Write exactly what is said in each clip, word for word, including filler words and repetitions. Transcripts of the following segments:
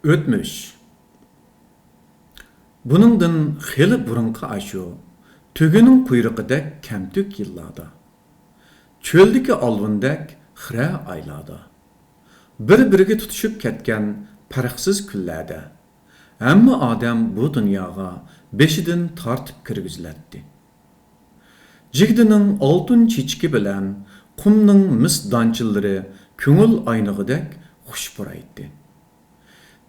ئۆتمۈش. بۇنىڭدىن خېلى بۇرۇنقى ئاشۇ تۆگىنىڭ قۇيرۇقىدەك كەمتۈك يىللاردا، چۆلدىكى ئالۋۇندەك خىرە ئايلاردا، بىر-بىرىگە تۇتىشىپ كەتكەن پەرقسىز كۈنلەردە، ھەممە ئادەم بۇ دۇنياغا بېشىدىن تارتىپ كىرگۈزۈلەتتى. جىگدىنىڭ ئالتۇن چېچىكى بىلەن قۇمنىڭ مىس دانچىلىرى كۆڭۈل ئاينىغۇدەك خۇش پۇرايتتى.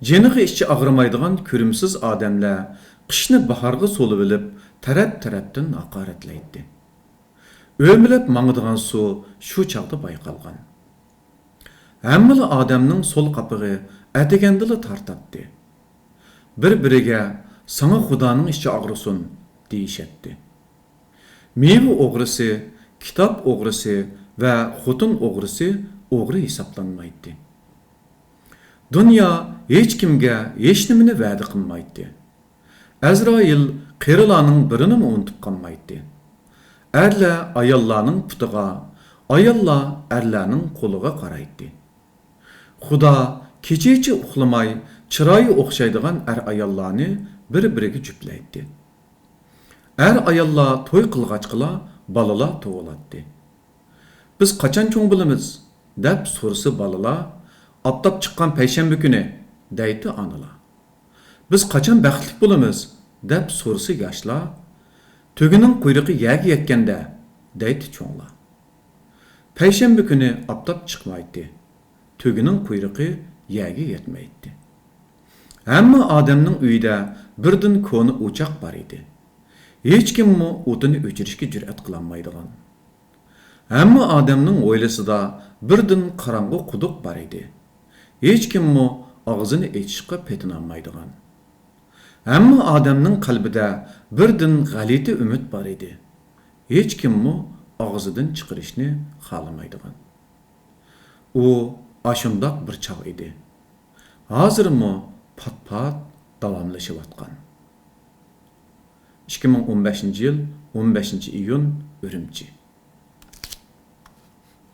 جېنىغا ئىچى ئاغرىمايدىغان كۆرۈمسىز ئادەملەر قىشنى باھارغا سولىۋېلىپ، تەرەپ-تەرەپتىن ھاقارەتلەيتتى. ئۆمىلەپ ماڭىدىغان سۇ شۇ چاغدا بايقالغان. ھەممىلا ئادەمنىڭ سول قاپىقى ئەتىگەندىلا تارتاتتى. بىر-بىرىگە، «ساڭا خۇدانىڭ ئىچى ئاغرىسۇن» دېيىشەتتى. مېۋە ئوغرىسى، كىتاب ئوغرىسى ۋە خوتۇن ئوغرىسى ئوغرى ھېسابلانمايتتى. دۇنيا ھېچكىمگە ھېچنېمىنى ۋەدە قىلمايتتى. ئەزرائىل قېرىلارنىڭ بىرىنىمۇ ئۇنتۇپ قالمايتتى. ئەرلەر ئاياللارنىڭ پۇتىغا، ئاياللار ئەرلەرنىڭ قولىغا قارايتتى. خۇدا كېچىچە ئۇخلىماي، چىرايى ئوخشايدىغان ئەر-ئاياللارنى بىر-بىرىگە جۈپلەيتتى. ئەر-ئاياللار توي قىلغاچقىلا بالىلار تۇغۇلاتتى. «بىز قاچان چوڭ بولىمىز؟» دەپ سورىسا بالىلار، «ئاپتاپ چىققان پەيشەنبە كۈنى» دەيتتى ئانىلار. «بىز قاچان بەختلىك بولىمىز؟» دەپ سورىسا ياشلار، «تۆگىنىڭ قۇيرۇقى يەرگە يەتكەندە» دەيتتى چوڭلار. پەيشەنبە كۈنى ئاپتاپ چىقمايتتى. تۆگىنىڭ قۇيرۇقى يەرگە يەتمەيتتى. ھەممە ئادەمنىڭ ئۆيىدە بىردىن كونا ئوچاق بار ئىدى. ھېچكىممۇ ئوتىنى ئۆچۈرۈشكە جۈرئەت قىلالمايدىغان. ھەممە ئادەمنىڭ ھويلىسىدا بىردىن قاراڭغۇ قۇدۇق بار ئىدى. ھېچكىممۇ ئاغزىنى ئېچىشقا پېتىنالمايدىغان. ھەممە ئادەمنىڭ قەلبىدە بىردىن غەلىتە ئۈمىد بار ئىدى. ھېچكىممۇ ئاغزىدىن چىقىرىشنى خالىمايدىغان. ئۇ ئاشۇنداق بىر چاغ ئىدى. ھازىرمۇ پات-پات داۋاملىشىۋاتقان. ئىككى مىڭ ئون بەشىنچى يىل، ئون بەشىنچى ئىيۇن، ئۈرۈمچى.